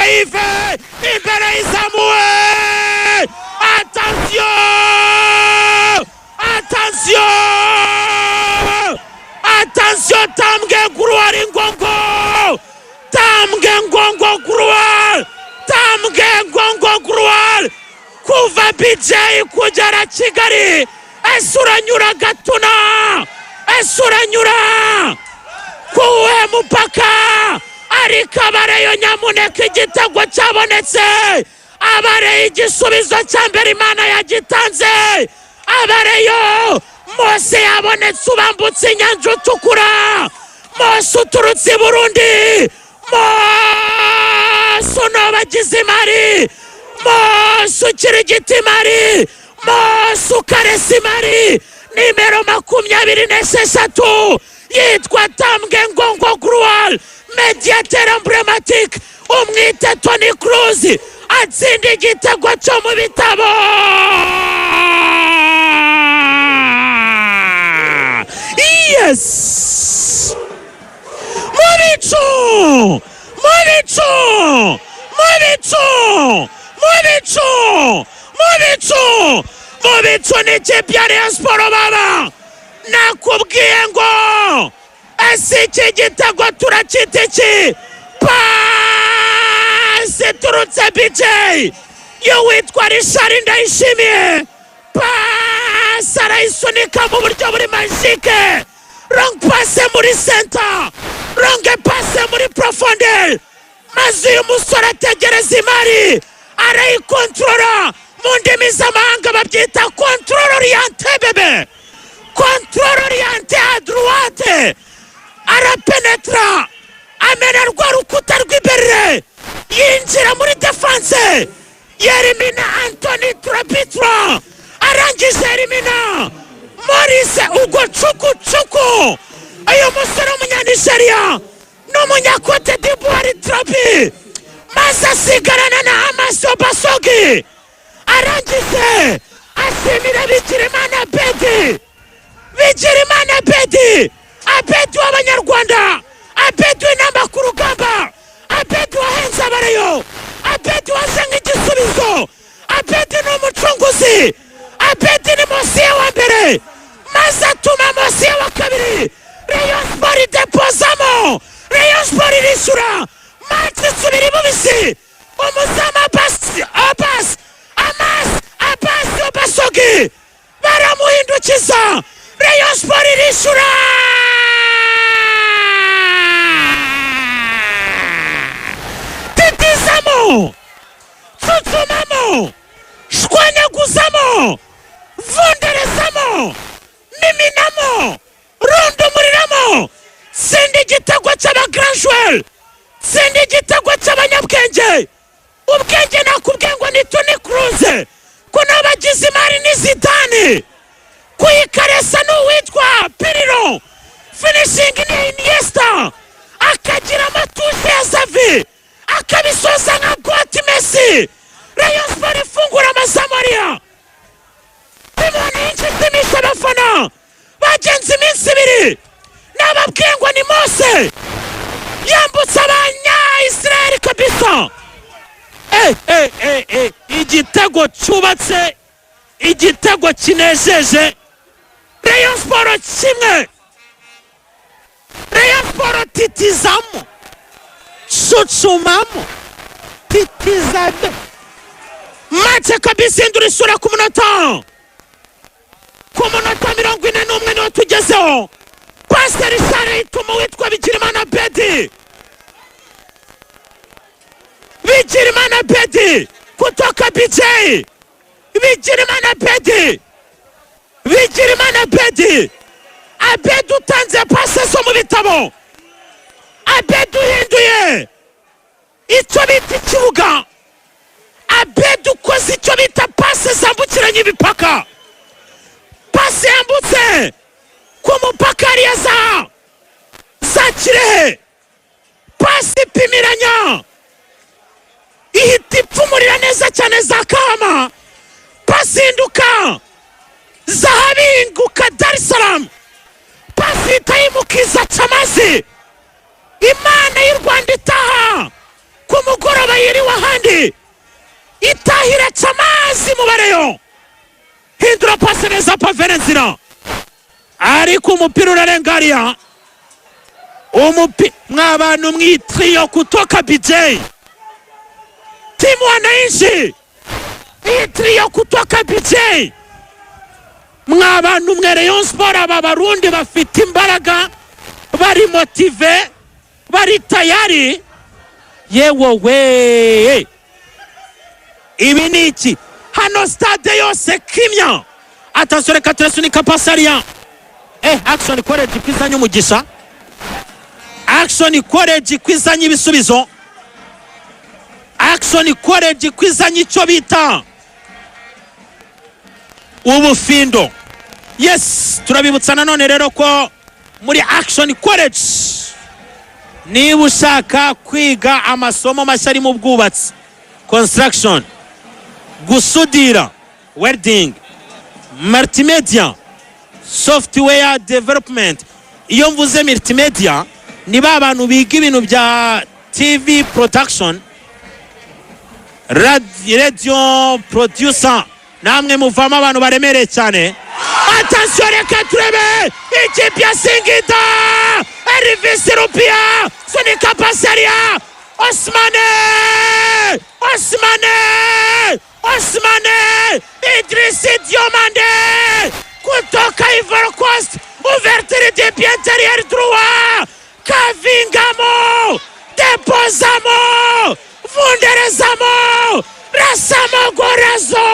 Ndayisaba Yves imbere y'izamuwe. Attention, attention, attention! Tambwe Gloire Ngongo, Tambwe Ngongo Gloire, Tambwe Ngongo Gloire, kuva BJ kugera Kigali, ese uranyura Gatuna? Ese uranyura kuwe mupaka? Ariko abareyo, nyamuneka, igitego cyabonetse. Abareyo, igisubizo cya mbere Imana yagitanze. Abareyo, Mose yabonetse ubambutse Inyanja Utukura, Mose uturutse i Burundi, Mose unobagize imari, Mose ukirigita imari, Mose ukaresa imari, nimero 26 yitwa Tambwe Ngongo Gloire, médiateur emblématique, umwite Toni Kroos, atsinda igitego cyo mu bitabo. Yes, mu bicu, mu bicu, mu bicu, mu bicu, mu bicu, mu bicu ni ikipe ya Rayon Sports. Baba nakubwiye ngo ese iki gitego turacyita iki? Pasi iturutse BJ y'uwitwa Richard Ndayishimiye, pasi arayisunika mu buryo buri magique, longue passe muri centre, longue passe muri profondeur, maze uyu musore ategereza imari, arayikontorora. Mu ndimi z'amahanga babyita contrôle orienté bebe, contrôle orienté à droite, arapenetra, amena rwa rukuta rw'imbere, yinjira muri défense, yerimina Antoni Turabitra, arangije erimina Maurice Ugo Cuku. Uyu musore w'Umunyanigeriya n'Umunyakote d'Ivoire Trabi, maze asigarana na Amaso Basogi, arangije ashimira Bigirimana Bedi, Bigirimana Bedi, Abedi w'Abanyarwanda, Abedi w'inamba ku rugamba, Abedi wahenze abareyo, Abedi waje nk'igisubizo. Abedi ni umucunguzi, Abedi ni Mosiye wa mbere, maze atuma Mosiye wa kabiri. Rayon Sports idepozamo, Rayon Sports irishyura, match isubira ibubisi. Umuzamu Abasi, Abasi, Amasi, Abasi Obasogi baramuhindukiza. Rayon Sports irishyura. Titizamo, cucumamo, shwanyaguzamo, vunderezamo, miminamo, rundumuriramo, tsinda igitego cy'abagranjuweli, tsinda igitego cy'abanyabwenge. Ubwenge nakubwiye ngo ni Toni Kroos, ko n'abagize imari ni Zidane, kuyikaresa ni uwitwa Pirlo, finishing ni Iniesta, akagira amatouche ya Xavi, akabisoza nka GOAT Messi. Rayon Sports ifungura amazamu ariya imana y'inshimisha abafana. Bagenze iminsi 2, nababwiye ngo ni Mose yambutse Abanya Israel kabisa. Igitego cyubatse, igitego kinejeje. Rayon Sports 1. Rayon Sports, titizamo, cucumamo, titizame, match kabisa indura isura ku munota 41 niwo tugezeho. Pasiteri Sare ituma witwa Bigirimana Bedi, Bigirimana Bedi kutoka BJ, Bigirimana Bedi, Bigirimana Bedi, Abedi utanze pase zo mu bitabo, Abedi uhinduye icyo bita ikibuga, Abedi ukoze icyo bita pase zambukiranya imipaka, pase yambutse ku mupaka hariya za Kirehe, pasi ipimiranya ihita ipfumurira neza cyane za Kahama, pasi ihinduka zahabinguka Dar es Salaam, pasi ihita yimukiza Camazi. Imana y'u Rwanda itaha ku mugoroba yiriwe. Kandi itahira amazi mu bareyo. Hindura pase neza Pavere Nzira, ariko umupira urarenga hariya. Mwa bantu mwitrio kutoka BJ timu wananchi, iyi trio kutoka BJ, mwa bantu mwe, Rayon Sport, aba Barundi bafite imbaraga, bari motivé, bari tayari. Yewe, ibi ni iki hano? Stade yose kimya. Attention, reka turasunika pasariya. Action College kwizanye umugisha, Action College kwizanye ibisubizo, Action College kwizanye icyo bita ubufindo. Yes, turabibutsa nanone rero ko muri Action College, niba ushaka kwiga amasomo mashya ari mu bwubatsi, construction, gusudira, welding, multimedia, software development. Iyo mvuze multimedia, ni ba bantu biga ibintu bya TV production, radio producer. Namwe muvamo abantu baremereye cyane. Attention, reka turebe ikipe ya Singida. Elvis Rupia, sunika pasaria. Osmane, Osmane, Osmane Idrisi Diomande kutoka Ivory Coast, ouverture du pied intérieur droit, kavingamo, depozamo, vunderezamo, rasamo, gorazo!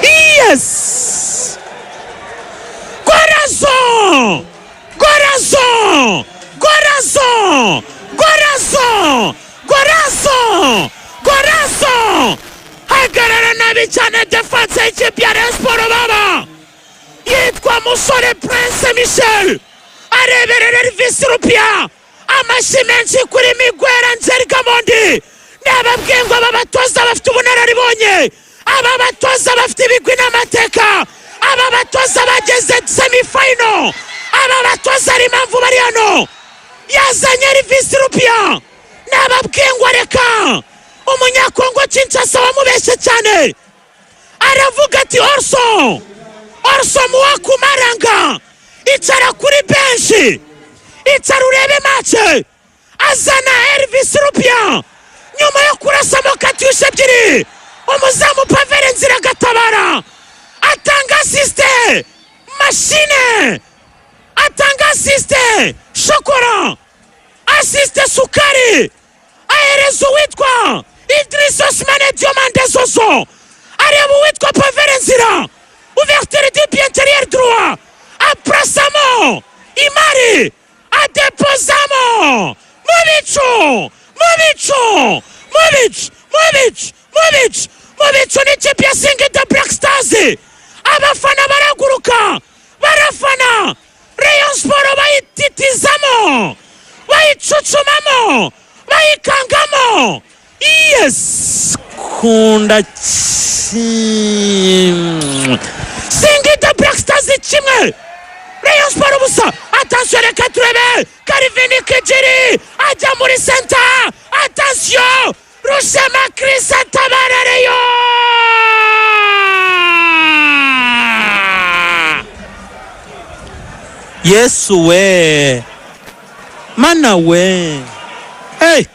Yes, gorazo, gorazo, gorazo, gorazo, gorazo, gorazo! Hagarara nabi cyane défense y'ikipe ya Rayon Sport. Baba yitwa Musore Prince Michel areberera Elvis Rupia. Amashyi menshi kuri Miguel Angel Gamondi. Nababwiye ngo aba batoza bafite ubunararibonye, aba batoza bafite ibigwi n'amateka, aba batoza bageze semi-final, aba batoza ari impamvu bari hano. Yazanye Elvis Rupia. Nababwiye ngo reka Umunyakongo Kinshasa wamubeshye cyane, aravuga ati: "Orso, Orso muwakumaranga, icara kuri benshi, icara urebe match." Azana Elvis Rupia nyuma yo kurasamo katyusha ebyiri, umuzamu Pavere Nzira agatabara, atanga assist machine, atanga assist shokora, assist sukari, ahereza uwitwa Idris Osmane Diomande Zozo, areba uwitwa Pavere Nzira, ouverture du pied intérieur droit, aprasamo imari, adepozamo mu bicu, mu bicu, mu bicu, mu bicu, mu bicu, mu bicu n'ikipe ya Singida Black Stars. Abafana baraguruka, barafana Rayon Sport, bayititizamo, bayicucumamo, bayikangamo. Yes, kunda Singida Black Stars 1, Rayon Sport 0. Attention, reka turebe Karivini Kijiri ajya muri center. Attention, Rushema Chris atabara Rayon! Yesu we, Mana we, hey!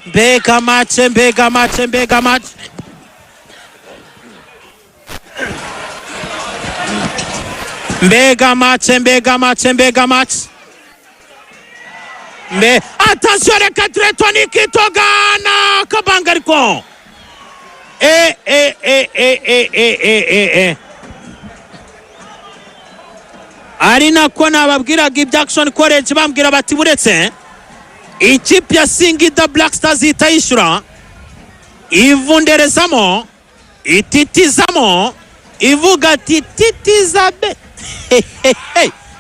Mbega match, mbega match, mbega match! Mbega match, mbega match, mbega match! Mbe attention, reka turebe Tony Kitogana kabanga, ariko e e e e e e e e e ari nako nababwiraga ibya Action College, bambwira bati buretse ikipe ya Singida Black Stars ihita yishyura, ivunderezamo, ititizamo, ivuga ati titiza be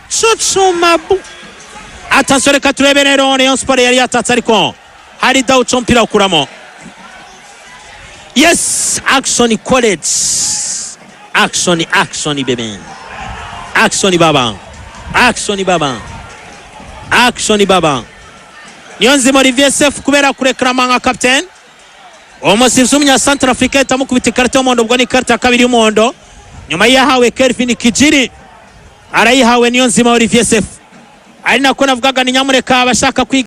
cucumabu. Attention, reka turebe rero. Rayon Sport yari yatatse, ariko hari dawuca umupira awukuramo. Yes, Action College, action, action bebe, action baba, action baba. Action baba. Niyonzima Olivier Sefu kubera kurekarama nka kapitene, uwo musifuzi w'umunya Central Africa ahita amukubita ikarita y'umuhondo. Ubwo ni ikarita ya kabiri y'umuhondo nyuma yahawe Kelvin Kijiri, arayihawe Niyonzima Olivier Sefu. Ari nako navugaga ni nyamureka abashaka kwiga.